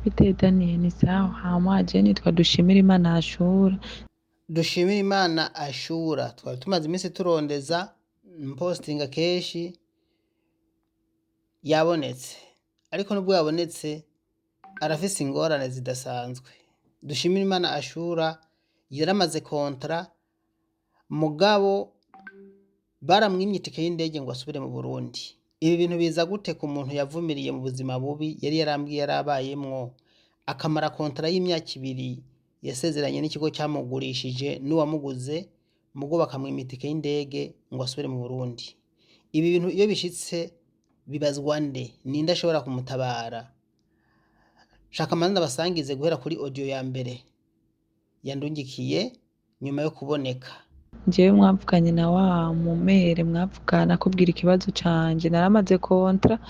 Bite Daniel, ni sawa? Hama je nitwa Dushimire Imana Ashura. Dushimire Imana Ashura twari tumaze iminsi turondeza, mpostinga kenshi, yabonetse. Ariko nubwo yabonetse, arafise ingorane zidasanzwe. Dushimire Imana Ashura yaramaze contrat, mugabo baramwimye itike y'indege ngo asubire mu Burundi. Ibi bintu biza gute ku muntu yavumiriye mu buzima bubi yari yarambwiye yarabayemwo, akamara contrat y'imyaka 2 yasezeranye n'ikigo camugurishije n'uwamuguze, mugo bakamwima itike y'indege ngo asubire mu Burundi? Ibi bintu iyo bishitse bibazwa nde? Ninde ashobora kumutabara? Shaka manza basangize guhera kuri audio ya mbere yandungikiye nyuma yo kuboneka. Njyewe mwavuganye na wa mumere mwavugana akubwira ikibazo canje, naramaze contrat,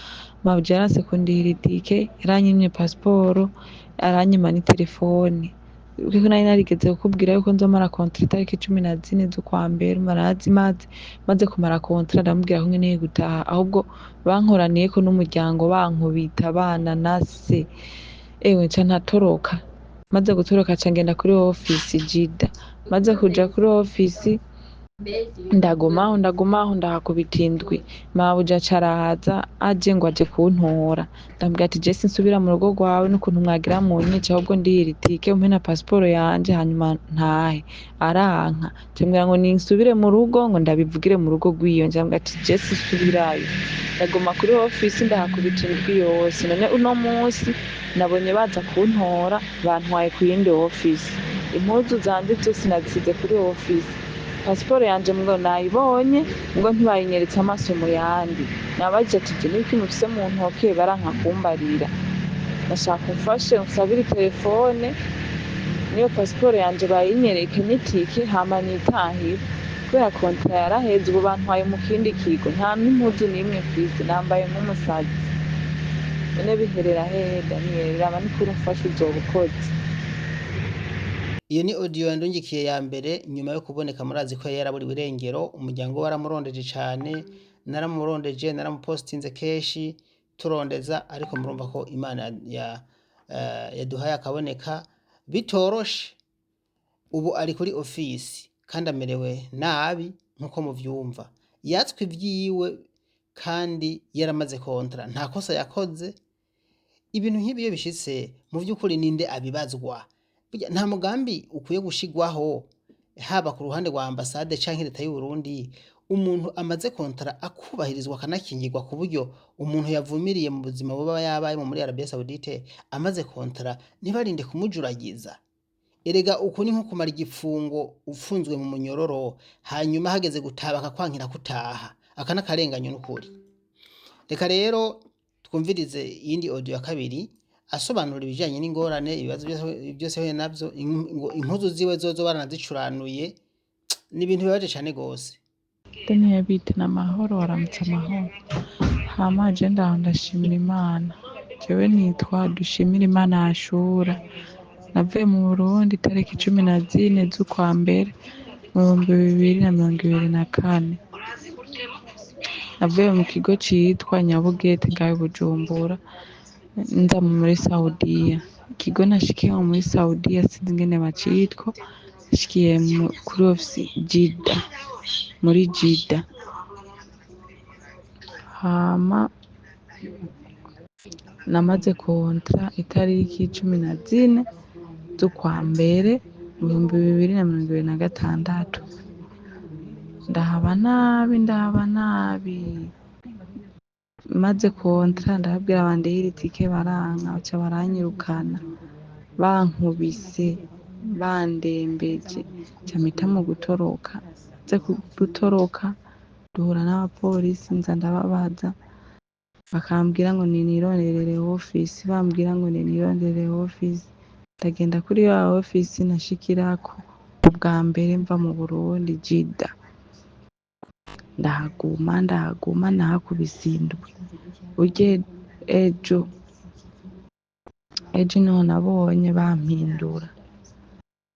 mabuja yaranse kundihira itike, yaranyimye pasiporo, aranyima n'itelefoni. Kuko nari narigeze kukubwira yuko nzomara contrat itariki 14 z'ukwa mbere, narazimaze. Maze kumara contrat ndamubwira ko nkeneye gutaha, ahubwo bankoraniyeko n'umuryango bankubita abana na se, ewe nca ntatoroka. Maze gutoroka nca ngenda kuri ofisi Jida. Maze kuja kuri ofisi ndagumaho, ndagumaho, ndahakubita indwi. Mabuja aca araza, aje ngo aje kuntora. Ndamubwira ati: "Je sinsubira mu rugo rwawe n'ukuntu mwagira munyice, ahubwo ndihira itike, umpe na pasiporo yanje, hanyuma ntahe." Aranka. Nca ambwira ngo ninsubire mu rugo, ngo ndabivugire mu rugo rwiwe. Nca ndamubwira ati: "Je sinsubirayo." Ndaguma kuri ofisi ndahakubita indwi yose. None uno munsi nabonye baza kuntora, bantwaye ku yindi ofisi. Impuzu zanje zose nazisize kuri ofisi. Pasiporo yanje ngo nayibonye, ngo ntibayinyeretse amaso mu yandi. Nabajije ati: "Ivyo n'ibiki mufise mu ntoke?" Baranka kumbarira. Ndashaka umfashe unsabire telefone niyo pasiporo yanje bayinyereke n'itike, hama nitahire, kubera contrat yaraheze. Ubu bantwaye mu kindi kigo, nta n'impuzu n'imwe mfise, nambaye nk'umusazi. None biherera hehe, Daniel? Raba nukuri umfashe, uzoba ukoze. Iyo ni audio yandungikiye ya mbere nyuma yo kuboneka. Murazi ko yari yaraburiwe irengero, umuryango we waramurondeje cane, naramurondeje, naramupostinze kenshi turondeza, ariko murumva ko Imana yaduhaye akaboneka bitoroshe. Ubu ari kuri ofisi kandi amerewe nabi nkuko muvyumva. Yatswe ivyiwe kandi yaramaze contrat, nta kosa yakoze. Ibintu nk'ibi iyo bishitse, mu vy'ukuri ninde abibazwa? Burya nta mugambi ukwiye gushigwaho, haba ku ruhande rwa ambasade canke leta y'u Burundi, umuntu amaze contrat akubahirizwa, akanakingirwa, ku buryo umuntu yavumiriye mu buzima buba yabayemwo muri Arabie Saoudite amaze contrat ntibarinde kumujuragiza? Erega uku ni nko kumara igifungo ufunzwe mu munyororo, hanyuma hageze gutaha bakakwankira kutaha. Aka n'akarenganyo n'ukuri. Reka rero twumvirize iyindi audio ya kabiri asobanura ibijanye n'ingorane, ibibazo byose yahuye navyo, ngo impuzu ziwe zozo baranazicuranuye. Ni ibintu bibabaje cane gose. Daniel, bite? Na mahoro? Waramutse amahoro. Hama je ndaho ndashimira Imana. Jewe nitwa Dushimire Imana Ashura. Navuye mu Burundi itariki 14 z'ukwa mbere mu 2024. Navuye mu kigo citwa Nyabugete ngaho i Bujumbura, nza muri Saudiya. Ikigo nashikiyemwo muri Saudiya sinzi ingene bacitwa, nashikiye kuri ofisi Jida, muri Jida. Hama namaze contrat itariki 14 z'ukwa mbere mu 2026. Ndahaba nabi, ndahaba nabi. Maze contrat ndababwira bandihire itike, baranka, baca baranyirukana bankubise, bandembeje, nca mpitamwo gutoroka. Nze gutoroka duhura n'abapolisi, nza ndababaza, bakambwira ngo ninironderere ofisi, bambwira ngo ninironderere ofisi. Ndagenda kuri ya ofisi nashikirako ubwa mbere mva mu Burundi Jida. Ndahaguma, ndahaguma, nahakubise indwi. Burya ejo, ejo niho nabonye bampindura.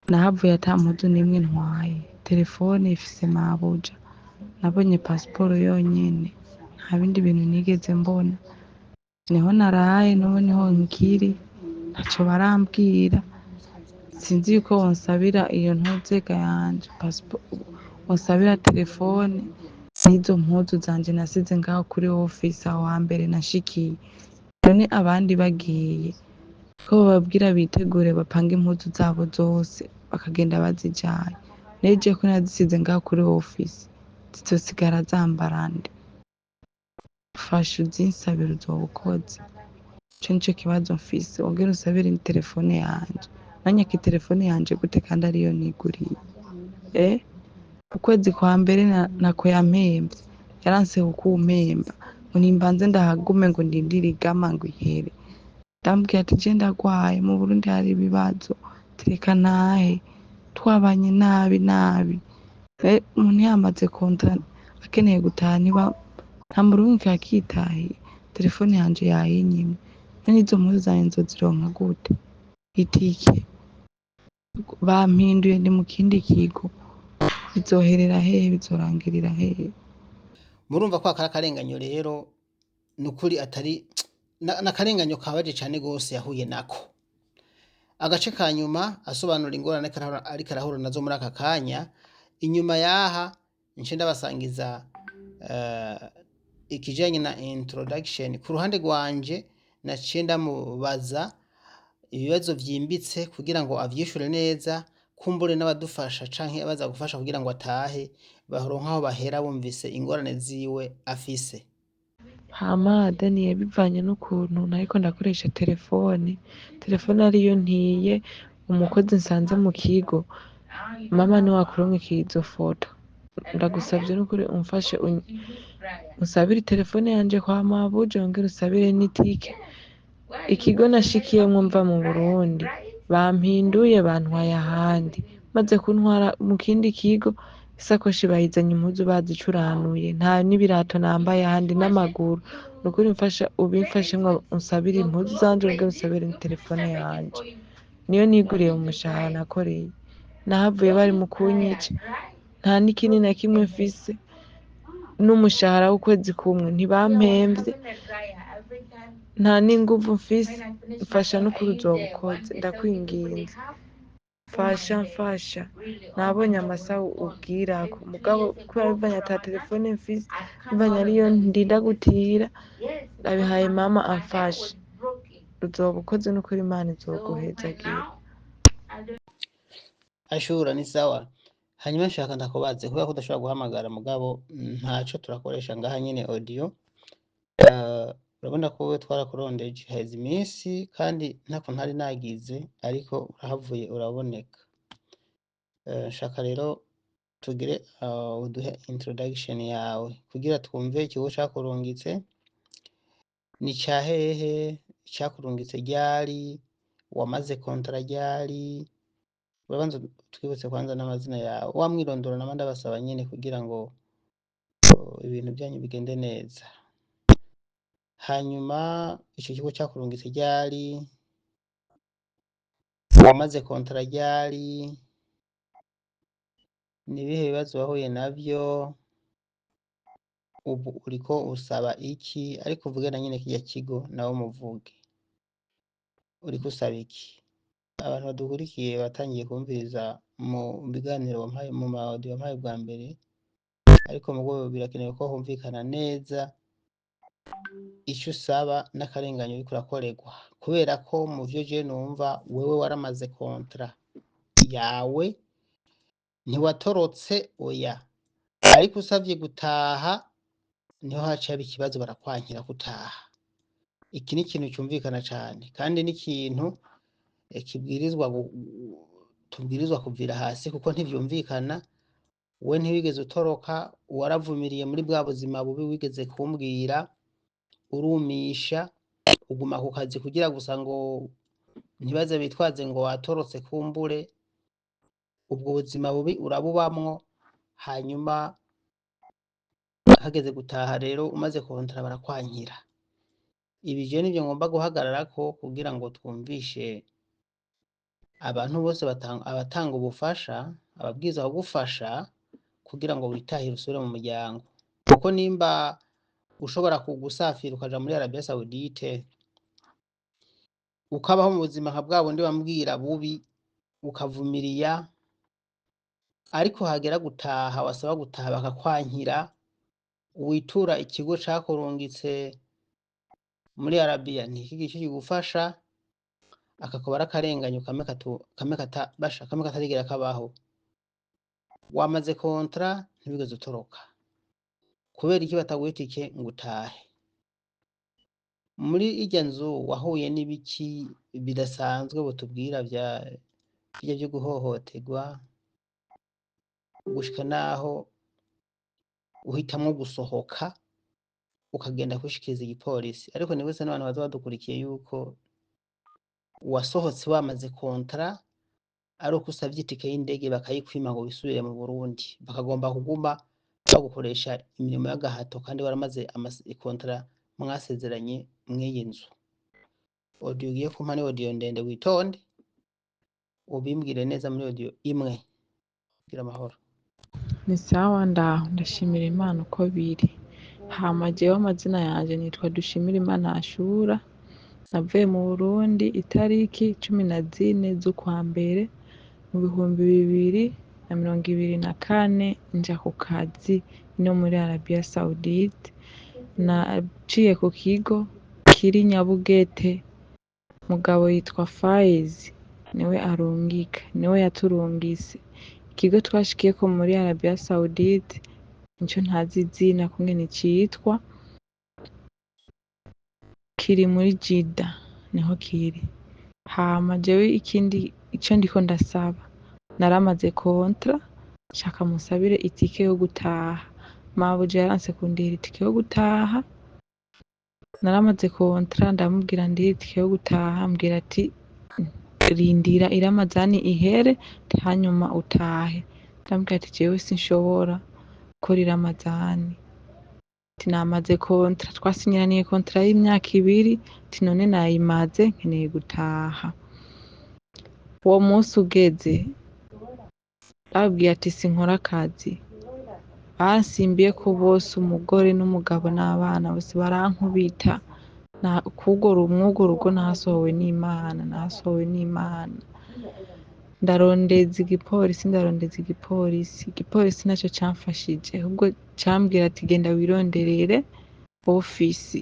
Nahavuye ata mpuzu n'imwe ntwaye, telefone ifise mabuja, nabonye pasiporo yonyene, nta bindi bintu nigeze mbona. Niho naraye, n'ubu niho nkiri. Ntaco barambwira. Sinzi yuko wonsabira iyo ntuzega yanje pasiporo, wonsabira telefone n'izo mpuzu zanje nasize ngaho kuri ofisi aho hambere nashikiye. None abandi bagiye ko bababwira bitegure bapange impuzu zabo zose bakagenda bazijanye, neje ko nazisize ngaho kuri ofisi zizosigara zambara nde? Fasha uzinsabire uzoba ukoze. Ico nico kibazo mfise. Wongere unsabire n'iterefone yanje. Nanyaka iterefone yanje gute kandi ariyo niguriye? Ukwezi kwa mbere nako yampemvye, yaranse kukumpemba ngo nimbanze ndahagume ngo ndindire igama ngo ihere. Ndamubwira ati je ndagwaye, mu Burundi hari ibibazo, tereka ntahe, twabanye nabi nabi. Umuntu yamaze contrat akeneye gutaha ntiba ntamurungika akitahiye. Telefone yanje yayinyimye, none izo mpuzu zanje nzozironka gute? Itike bampinduye ndi mu kindi kigo, bizoherera hehe? Bizorangirira hehe? Murumva ko akari akarenganyo rero, nukuri atari n'akarenganyo kabaje cane gose yahuye nako. Agace ka nyuma asobanura ingorane ariko arahura nazo muri aka kanya. Inyuma yaha nce ndabasangiza ikijanye na introduction ku ruhande rwanje. Naciye ndamubaza ibibazo vyimbitse kugira ngo avyishure neza, kumbure n'abadufasha canke abaza gufasha kugira ngo atahe baronke aho bahera bumvise ingorane ziwe afise. Hama Daniel, bivanye n'ukuntu nariko ndakoresha telefone, telefone ariyo ntiye umukozi nsanze mu kigo, mama niwe akurungikiye izo foto. Ndagusavye n'ukuri umfashe unsabire telefone yanje kwa mabuja, wongere usabire n'itike. Ikigo nashikiyemwo mva mu Burundi bampinduye bantwaye ahandi, maze kuntwara mu kindi kigo isakoshi bayizanye impuzu bazicuranuye, nta n'ibirato nambaye ahandi n'amaguru. Nukuri mfasha ubimfashemwo, unsabire impuzu zanje, wongere unsabire n'itelefone yanje, niyo niguriye mu mushahara nakoreye. Nahavuye bari mu kunyica, nta n'ikindi na kimwe mfise, n'umushahara w'ukwezi kumwe ntibampemvye, nta n'inguvu mfise. Mfasha n'ukuri uzoba ukoze, ndakwinginze, mfasha mfasha. Nabonye amasaha ubwirako, mugabo kubera bivanye ata telefone mfise, bivanye ariyo ndinda gutira, ndabihaye mama amfashe. Uzoba ukoze n'ukuri, Imana izoguhezagira. Ashura ni sawa. Hanyuma nshaka ndakubaze, kubera ko udashobora guhamagara, mugabo ntaco turakoresha ngaha nyene audio. Urabona ko wewe twarakurondeje haheze iminsi kandi ntako ntari nagize, ariko urahavuye uraboneka. Nshaka rero tugire uduhe introduction yawe kugira twumve ikigo cakurungitse ni ca hehe, cakurungitse ryari, wamaze contrat ryari. Urabanza twibutse kwanza n'amazina yawe, wamwirondora nama ndabasaba nyene kugira ngo ibintu byanyu bigende neza. Hanyuma ico kigo cakurungitse ryari, wamaze contrat ryari, ni ibihe bibazo wahuye navyo, ubu uriko usaba iki? Ariko uvuge na nyene kirya kigo nawe muvuge uriko usaba iki. Abantu badukurikiye batangiye kumviriza mu biganiro wampaye, mu ma audio wampaye bwa mbere, ariko mugo birakenewe ko humvikana neza ico usaba n'akarenganyo uriko urakorerwa, kubera ko mu vyo je numva wewe waramaze contrat yawe, ntiwatorotse oya, ariko usavye gutaha niho haca haba ikibazo, barakwankira gutaha. Iki ni ikintu cyumvikana cane kandi ni ikintu kibwirizwa tubwirizwa kuvira hasi, kuko ntivyumvikana. We ntiwigeze utoroka, waravumiriye muri bwa buzima bubi wigeze kumbwira, urumisha uguma ku kazi kugira gusa ngo ntibaze bitwaze ngo watorotse. Kumbure ubwo buzima bubi urabubamwo, hanyuma hageze gutaha rero umaze contrat barakwankira. Ibi je nivyo ngomba guhagararako kugira ngo twumvishe abantu bose abatanga ubufasha, ababwirizwa kugufasha kugira ngo witahire usubire mu muryango, kuko nimba ushobora kugusafira ukaja muri Arabia Saoudite. Ukabaho mu buzima nka bwa bundi bambwira bubi, ukavumiriya, ariko hagera gutaha wasaba gutaha bakakwankira, witura ikigo cakurungitse muri Arabiya ntikigire ico kigufasha, akakuba ari akarenganyo kamwe kamwe basha kamwe katarigera kabaho. Wamaze kontra ntiwigeze utoroka, kubera iki bataguha itike ngo utahe? Muri irya nzu wahuye n'ibiki bidasanzwe botubwira vya birya vyo guhohoterwa gushika naho uhitamwo gusohoka ukagenda kwishikiriza igipolisi? Ariko nibutse n'abantu baza badukurikiye yuko wasohotse wamaze kontra ari uko usavye itike y'indege bakayikwima ngo wisubire mu Burundi, bakagomba kuguma bagukoresha imirimo y'agahato kandi waramaze ikontra mwasezeranye mw'iyi nzu. Audio ugiye kumpa ni audio ndende, witonde ubimbwire neza muri audio imwe. Gira amahoro. Ni sawa, ndaho ndashimira Imana uko biri. Hama jewe amazina yanje nitwa Dushimire Imana Ashura, navuye mu Burundi itariki 14 z'ukwa mbere mu 2024, nja ku kazi no muri Arabia Saudite. Naciye ku kigo kiri Nyabugete, mugabo yitwa Faiz niwe arungika, niwe yaturungise. Ikigo twashikiyeko muri Arabia Saudite nico ntazi izina kungene citwa, kiri muri Jida niho kiri. Hama jewe ikindi ico ndiko ndasaba, naramaze kontra, nshaka musabire itike yo gutaha. Mabuja yaranse kundihira itike yo gutaha. Naramaze kontra, ndamubwira ndihe itike yo gutaha, ambwira ati rindira iramazani ihere hanyuma utahe. Ndamubwira ati jewe sinshobora gukora iramazani, ati namaze kontra, twasinyiraniye kontra y'imyaka 2, ati none nayimaze nkeneye gutaha. Uwo munsi ugeze ndababwiye ati sinkora akazi. Bansimbiyeko bose, umugore n'umugabo n'abana bose barankubita. Mw'urwo rugo nahasohowe n'Imana, nahasohowe n'Imana. Ndarondeza igipolisi, ndarondeza igipolisi, igipolisi naco camfashije, ahubwo cambwira ati genda wironderere ofisi.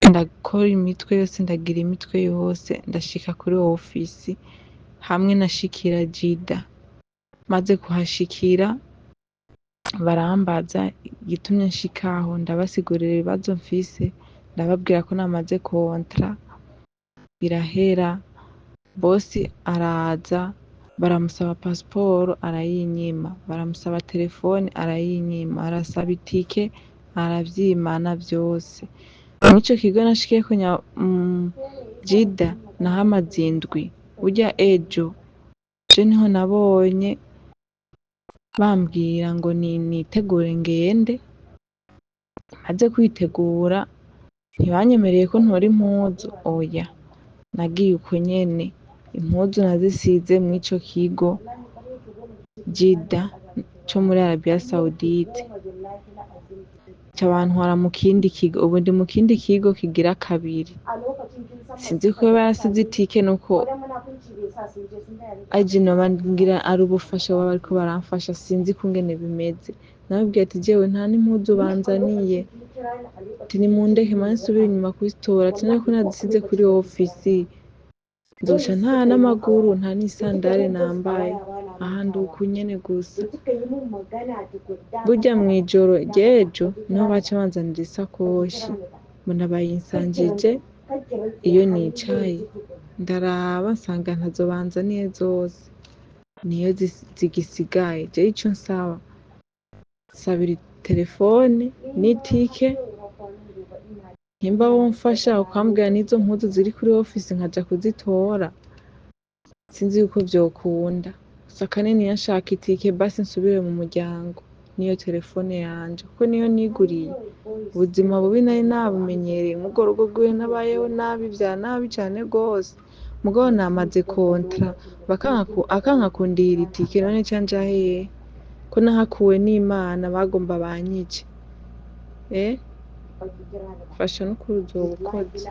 Ndakora imitwe yose, ndagira imitwe yose, ndashika kuri ofisi hamwe nashikira Jida. Maze kuhashikira barambaza igitumye nshikaho, ndabasigurira ibibazo mfise, ndababwira ko namaze kontra irahera. Bosi araza, baramusaba pasiporo arayinyima, baramusaba telefone arayinyima, arasaba itike aravyimana vyose. Mwico kigo nashikiyeko Jida nahamaze indwi. Burya ejo je niho nabonye bambwira ngo nitegure ngende. Maze kwitegura ntibanyemereye ko ntora impuzu, oya, nagiye uko nyene. Impuzu nazisize mw'ico kigo Jida co muri Arabia Saudite, ca bantwara mu kindi kigo. Ubu ndi mu kindi kigo kigira kabiri. Sinzi ko yoba yarasize itike, nuko aje noba ngira ari ubufasha baba bariko baramfasha, sinzi kungene bimeze. Nababwiye ati jewe nta n'impuzu banzaniye, ati nimundeke mbanze nsubire inyuma kuzitora, ati none ko nazisize kuri ofisi nzoca nta n'amaguru, nta n'isandare nambaye, aha ndi uku nyene gusa. Burya mw'ijoro ry'ejo niho baca banzanira isakoshi, mbona bayinsanjije iyo nicaye, ndaraba nsanga ntazo banzaniye zose, niyo zigisigaye. Jewe ico nsaba, nsabira telefone n'itike, nimba womfasha ukambwira n'izo mpuzu ziri kuri ofisi nkaja kuzitora, sinzi yuko vyokunda. Gusa kaniniya nshaka itike basi nsubire mu muryango n'iyo telefone yanje, kuko niyo niguriye. Ubuzima bubi nari nabumenyereye, mw'urwo rugo rwiwe nabayeho nabi vya nabi cane gose, mugabo namaze kontra akanka kundihira itike, none nca nja hehe ko nahakuwe n'Imana, bagomba banyice? Fasha nukuri uzoba ukoze.